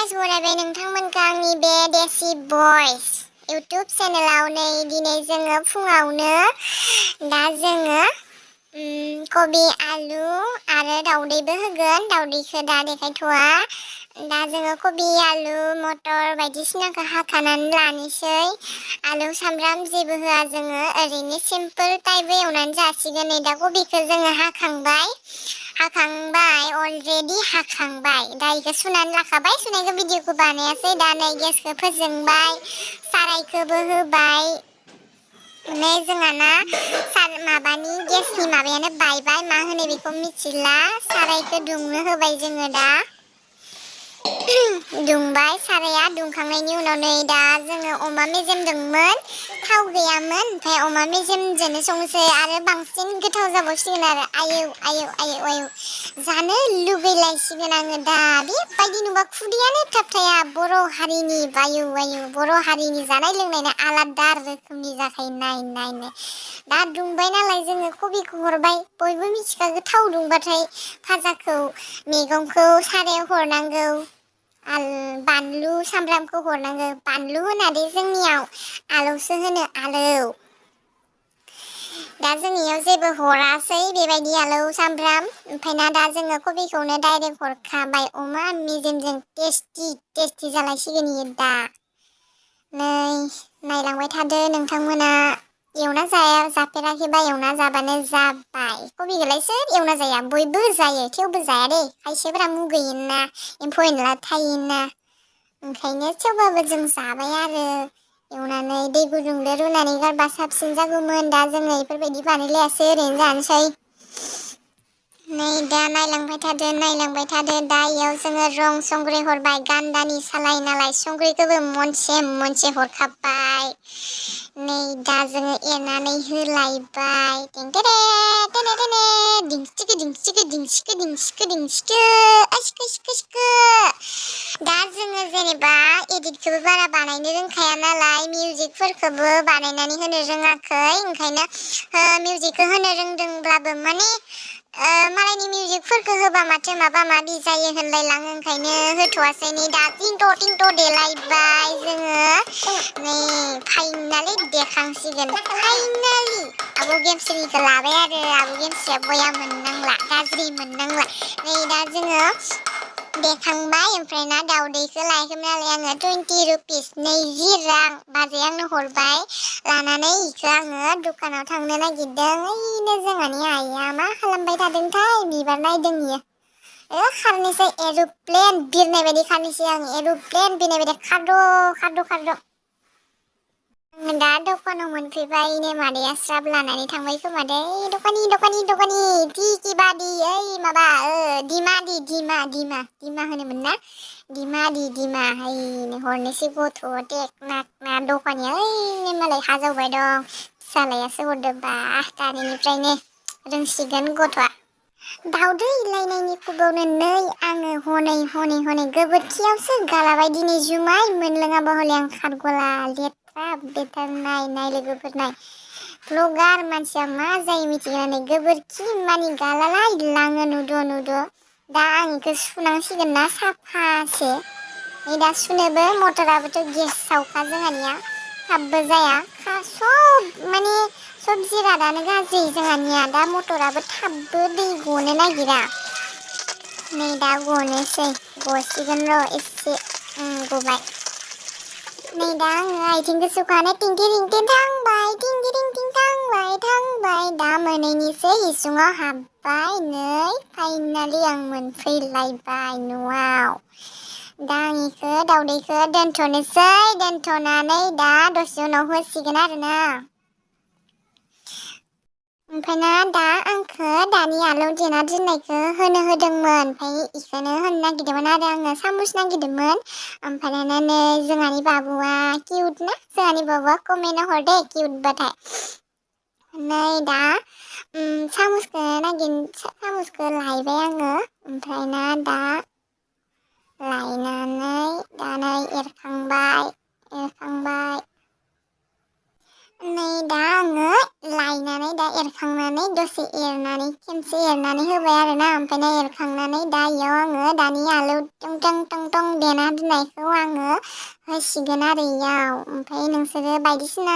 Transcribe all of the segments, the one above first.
Guys बरायबाय नोंथांमोनखौ आंनि बे देसि बयस इउटुब चेनेलाव नै दिनै जोङो फुङावनो दा जोङो कबि आलु आरो दाउदैबो होगोन। दाउदैखौ दा देखायथ'आ। दा जोङो कबि आलु मटर बायदिसिनाखौ हाखानानै लानोसै। आलु सामब्राम जेबो होआ जोङो ओरैनो सिम्पोल टाइप एवनानै जासिगोन। नै दा कबिखौ जोङो हाखांबाय अलरेडि हाखांबाय। दा इखौ सुनानै लाखाबाय। सुनायखौ भिडिअखौ बानायासै। दा नै गेसखौ फोजोंबाय, सारायखौबो होबाय। नै जोंहाना माबानि गेसनि माबायानो बायबाय, मा होनो बेखौ मिथिला। सारायखौ दुंनो होबाय जोङो दा। दुंबाय साराया। दुंखांनायनि उनाव नै दा जोङो अमा मेजेम दंमोन, थाव गैयामोन, ओमफ्राय अमा मेजेमजोंनो संनोसै। आरो बांसिन गोथाव जाबावसिगोन आरो आयौ आयौ आयौ आयौ जानो लुगैलायसिगोन आङो दा। बेबायदि नुबा खुदैयानो थाबथाया। बर' हारिनि बायु बायु बर' हारिनि जानाय लोंनायनि आलादा रोखोमनि जाखायो। नाय दा दुंबाय नालाय जोङो कबिखौ हरबाय। बयबो मिथिखागौ थाव दुंबाथाय फाजाखौ मैगंखौ सारायाव हरनांगौ। बानलु सामब्रामखौ हरनांगौ। बानलु होना दे जोंनियाव, आलौसो होनो आलौ। दा जोंनियाव जेबो हरासै बेबायदि आलौ सामब्राम। ओमफ्राय दा जोङो कबिखौनो डाइरेक्ट हरखाबाय। अमा मेजेमजों टेस्टि जालायसिगोन इयो दा। नै नायलांबाय थादो नोंथांमोना। एवना जाफेराखैबा एवना जाबानो जाबाय। कबिखौलाय सोर एवना जाया, बयबो जायो। थेवबो जाया दै, खायसेफोरा मुगैयोना, एम्फौ एनला थायोना। ओंखायनो थेवबाबो जों जाबाय आरो एवनानै। दै गुदुंजों रुनानै गारबा साबसिन जागौमोन। दा जोङो बेफोरबायदि बानायलायासै, ओरैनो जानोसै। नै दा नायलांबाय थादो। दा इयाव जोङो रं संख्रि हरबाय। गान्दानि सालाय नालाय संख्रिखौबो मनसे हरखाबाय। नै दा जोङो एरनानै होलायबाय। दिंसिखो दा जोङो जेनेबा एडिटखौबो बारा बानायनो रोंखाया नालाय, मिउजिकफोरखौबो बानायनानै होनो रोङाखै। ओंखायनो मिउजिकखौ होनो रोंदोंब्लाबो माने मालायनि मिउजिकफोरखौ होबा माथो माबा माबि जायो होनलायलाङो। ओंखायनो होथ'वासै। नै दा टिंट' देलायबाय जोङो। नै फाइनालि देखांसिगोन। फाइनालि आब' गेमस्रिनिखौ लाबाय आरो आब' गेमस्रिया बया मोननांला, गाज्रि मोननांला। नै दा जोङो देखांबाय। ओमफ्राय ना दाउदैखौ लायखोमोन नालाय आङो 20 रुपिस 20 रां बाजै आंनो हरबाय। लानानै इखौ आङो दखानाव थांनो नागिरदों। ओइनो जोंहानि आइया मा खालामबाय थादोंथाय, बिबार नायदों इयो। खारनोसै, एर'प्लेन बिरनाय बायदि खारनोसै आं। एर'प्लेन बिरनाय बायदि खारद'। दा दखानाव मोनफैबाय। नै मादैया स्राब लानानै थांबाय खोमा दै। दखानि टिकि बादि ओइ माबा दिमा होनोमोन ना, दिमा ओइ हरनोसै गथ' टेकना दखानिया ओइ मालाय हाजावबाय दं। फिसालायासो हरदोंबा दानिनिफ्रायनो रोंसिगोन गथ'आ। दाउदै लायनायनि खबावनो नै आङो हनै गोबोरखियावसो गालाबाय दिनै जुमाय मोनलोङाबा हले आं खारग'ला। लेथ्रा बेथार नाय लोगोफोर नाय। भ्लगार मानसिया मा जायो मिथिगोना, नै गोबोरखि मानि गालालाय लाङो नुद'। दा आं इखौ सुनांसिगोन ना साफासे। नै दा सुनोबो मटराबोथ' गेसावखा जोंहानिया, थाबबो जाया। सब जिरादानो गाज्रि जोंहानिया। दा मटराबो थाबबो दै गनो नागिरा। नै दा गसिगोन र' एसे गबाय। नै दा आङो आथिंखौ सुखांनानै टिंटिं थांबाय। दा मोनहैनोसै इसिङाव हाबबाय। नै फाइनालि आं मोनफैलायबाय न'आव। दा आं इखौ दाउदैखौ दोनथ'नोसै। दोनथ'नानै दा दसे उनाव होसिगोन आरोना। ओमफ्राय दा आंखौ दानि आलौ देना दोननायखौ होनो होदोंमोन। ओमफ्राय इखौनो होनो नागिरदोंमोन आरो आङो सामुस नागिरदोंमोन। ओमफ्राय नै जोंहानि बाबुआ किउट ना, जोंहानि बाबुआ कमेन्टआव हरदे किउटबाथाय। नै दा सामुसखौ लायबाय आङो। ओमफ्राय दा लायनानै दा नै एरखांबाय। नै दा आङो लायनानै दा एरखांनानै दसे खेमसे एरनानै होबाय आरोना। ओमफ्राय एरखांनानै दा इयाव आङो दानि आलौ टं देना दोननायखौ आङो होसिगोन आरो इयाव ओमफ्राय नोंसोरो बायदिसिना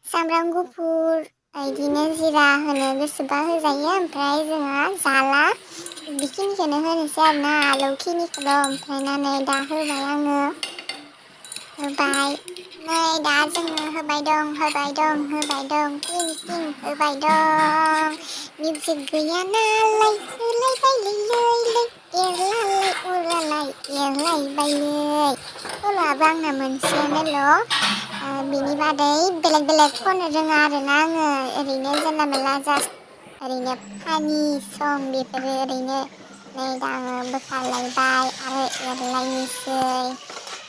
सामब्राम गुफुर बिदिनो जिरा होनो गोसोबा होजायो ओमफ्राय जोंहा जाला बेखिनिखौनो होनोसै आरोना आलौखिनिखौल' ओमफ्राय नै दा होबाय आङो होबाय नै दा जोङो होबाय दं थिं होबाय दं मिउजिक गैया नालाय होलायबायलै एरलालाय उरालाय एरलायबायलै सल'आबो आंना मोनसेयानोल' बिनि बादै बेलेग खननो रोङा आरोना आङो ओरैनो जानला मोनला जास्ट ओरैनो फानि सं बेफोरो ओरैनो नै दा आङो बोखारलायबाय आरो एरलायनोसै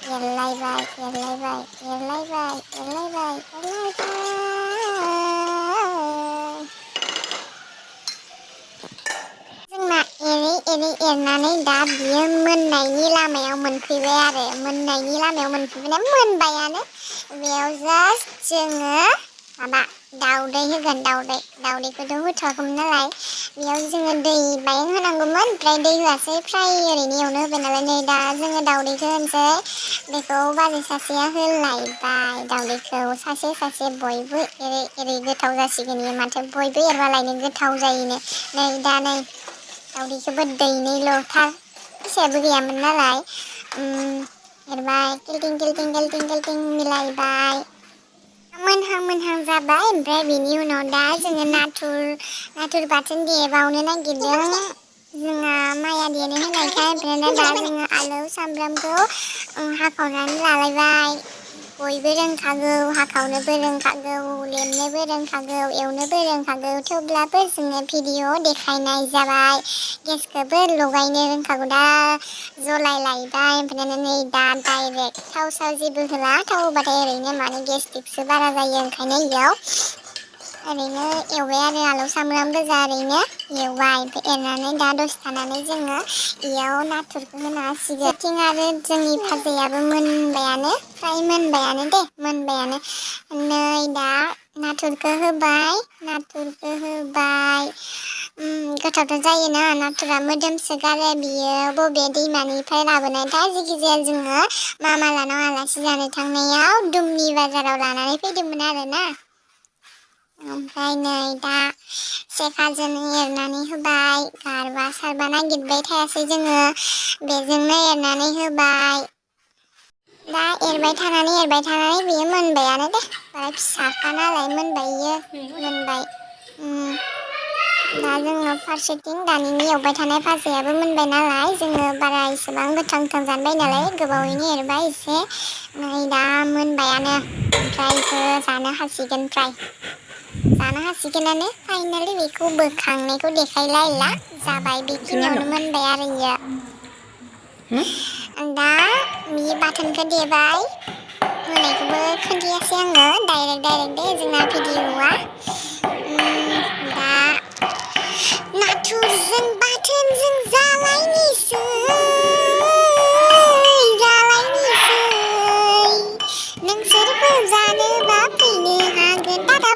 एरलायबाय जोंना एरै एरनानै दा बियो मोननायनि लामायाव मोनफैबाय आरो मोननायनि लामायाव मोनफैबाय मोनबायानो बेयाव जास्ट जोङो माबा दाउदै होगोन दाउदैखौथ' होथ'वाखैमोन नालाय बेयाव जोङो दै बायं होनांगौमोन ओमफ्राय दै होआसै फ्राय ओरैनो एवनो होबाय नालाय नै दा जोङो दाउदैखौ होनोसै बेखौ बाजै सासेया होलायबाय दाउदैखौ सासे बयबो एरै गोथाव जासिगोन इयो माथो बयबो एरबालायनो गोथाव जायोनो नै दा नै दाउदैखौबो दैनैल'थार फैसायाबो गैयामोन नालाय एरबाय गिल्टिं मिलायबाय मोनहां जाबाय ओमफ्राय बेनि उनाव दा जोङो नाथुर बाथोन देबावनो नागिरदों जोंहा माइया देनो होनायखाय ओमफ्राय दा जोङो आलौ सामब्रामखौ हाखावनानै लालायबाय बयबो रोंखागौ हाखावनोबो रोंखागौ लेमनोबो रोंखागौ एवनोबो रोंखागौ थेवब्लाबो जोङो भिडिअ देखायनाय जाबाय गेसखौबो लगायनो रोंखागौ दा जलायलायबाय ओमफ्राय नै दा डाइरेक्ट थाव जेबो होला थाव होबाथाय ओरैनो माने गेस्टिकसो बारा जायो ओंखायनो इयाव ओरैनो एवबाय आरो आलौ सामब्राम गोजा ओरैनो एवबाय ओमफ्राय एरनानै दा दसे थानानै जोङो इयाव नाथुरखौ होना होसिगोन थिं आरो जोंनि भाजायाबो मोनबायानो फ्राय मोनबायानो नै दा नाथुरखौ होबाय गोथावथ' जायोना नाथुरा मोदोमसोगारो बियो बबे दैमानिफ्राय लाबोनायथाय जायखिजाया जोङो मामा लानाव आलासि जानो थांनायाव दुमनि बाजाराव लानानै फैदोंमोन आरोना ओमफ्राय नै दा सेखाजों एरनानै होबाय गारबा सारबा नागिरबाय थायासै जोङो बेजोंनो एरनानै होबाय दा एरबाय थानानै बेयो मोनबायानो दे बारा फिसाखा नालाय मोनबाय दा जोङो फारसेथिं दानिनि एवबाय थानाय भाजायाबो मोनबाय नालाय जोङो बारा इसेबां गोथां जानबाय नालाय गोबावैनो एरबाय एसे नै दा मोनबायानो ओमफ्राय जानो हासिगोनानो फाइनालि बेखौ बोखांनायखौ देखायलायला जाबाय बेखिनियावनो मोनबाय आरो इयो दा बे बाथोनखौ देबाय होनायखौबो खोन्थायासै आङो डाइरेक्ट दे जोंना भिडिअआ दा नाथुरजों बाथोनजों